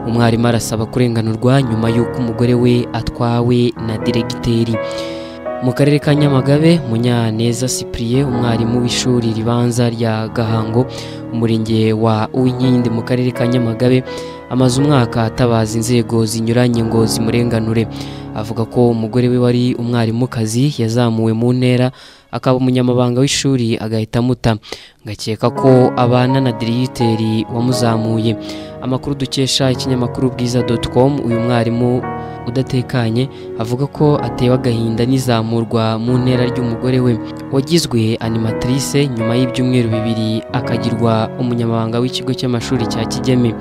Umwarimu arasaba kurenganurwa nyuma y'uko umugore we atwawe na diregiteri. Mu karere ka Nyamagabe, Munyaneza Cyprien, umwarimu w'ishuri ribanza rya Gahango, umurenge wa Uwinkindi mu karere ka Nyamagabe, amaze umwaka atabaza inzego zinyuranye ngo zimurenganure. Avuga ko umugore we wari umwarimukazi yazamuwe mu ntera akaba umunyamabanga w'ishuri agahita amuta, ngakeka ko abana na diregiteri wamuzamuye. Amakuru dukesha ikinyamakuru bwiza.com, uyu mwarimu udatekanye avuga ko atewe agahinda n'izamurwa mu ntera ry'umugore we wagizwe animatrice nyuma y'ibyumweru 2 akagirwa umunyamabanga w'ikigo cy'amashuri cya Kigeme.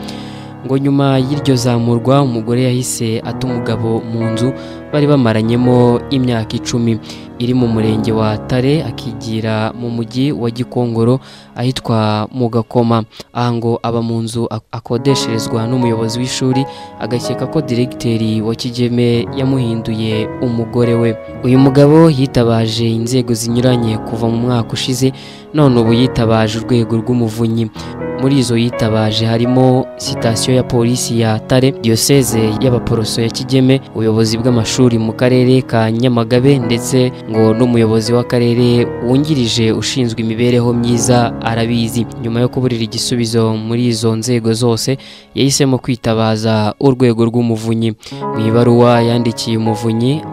Ngo nyuma y'iryo zamurwa umugore yahise ata umugabo mu nzu bari bamaranyemo imyaka 10 iri mu murenge wa Tare, akigira mu mujyi wa Gikongoro ahitwa Mugakoma. Aha ngo aba mu nzu akodesherezwa n'umuyobozi w'ishuri, agakeka ko diregiteri wa Kigeme yamuhinduye umugore we. Uyu mugabo yitabaje inzego zinyuranye kuva mu mwaka ushize, none ubu yitabaje urwego rw'umuvunyi. Muri izo yitabaje harimo sitasiyo ya polisi ya Tare, diyoseze y'Abaporoso ya Kigeme, ubuyobozi bw'amashuri mu karere ka Nyamagabe, ndetse ngo n'umuyobozi w'akarere wungirije ushinzwe imibereho myiza arabizi. Nyuma yo kuburira igisubizo muri izo nzego zose, yahisemo kwitabaza urwego rw'umuvunyi. Mu ibaruwa yandikiye umuvunyi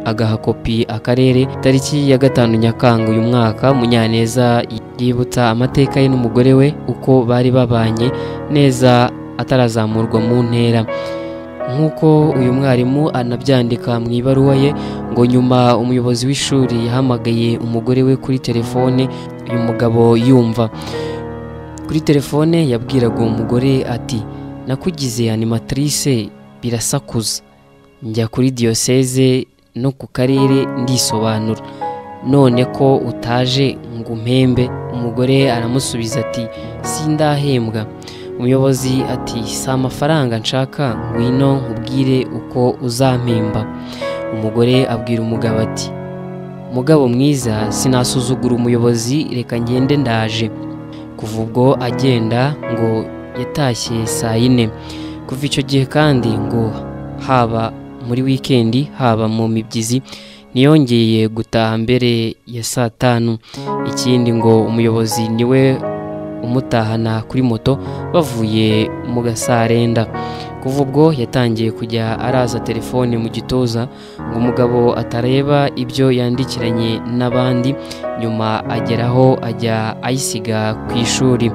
agaha kopi akarere tariki ya 5 Nyakanga uyu mwaka, Munyaneza yibutsa amateka ye n'umugore we uko bari babanye neza atarazamurwa mu ntera. Nk'uko uyu mwarimu anabyandika mu ibaruwa ye, ngo nyuma umuyobozi w'ishuri yahamagaye umugore we kuri telefone, uyu mugabo yumva. Kuri telefone yabwiraga uwo mugore ati: "Nakugize animatrice birasakuza, njya kuri diyoseze no ku karere ndisobanura, none ko utaje ngo umpembe." Umugore aramusubiza ati: "Sindahembwa." Umuyobozi ati: "Si amafaranga nshaka, ngwino nkubwire uko uzampemba." Umugore abwira umugabo ati: "Mugabo mwiza, sinasuzugura umuyobozi, reka ngende ndaje." Kuva ubwo agenda ngo yatashye saa 4. Kuva icyo gihe kandi ngo haba muri wikendi haba mu mibyizi ntiyongeye gutaha mbere ya saa 5. Ikindi ngo umuyobozi niwe umutahana kuri moto bavuye mu Gasarenda. Kuva ubwo yatangiye kujya araza telefone mu gitoza ngo umugabo atareba ibyo yandikiranye n'abandi, nyuma ageraho ajya ayisiga ku ishuri.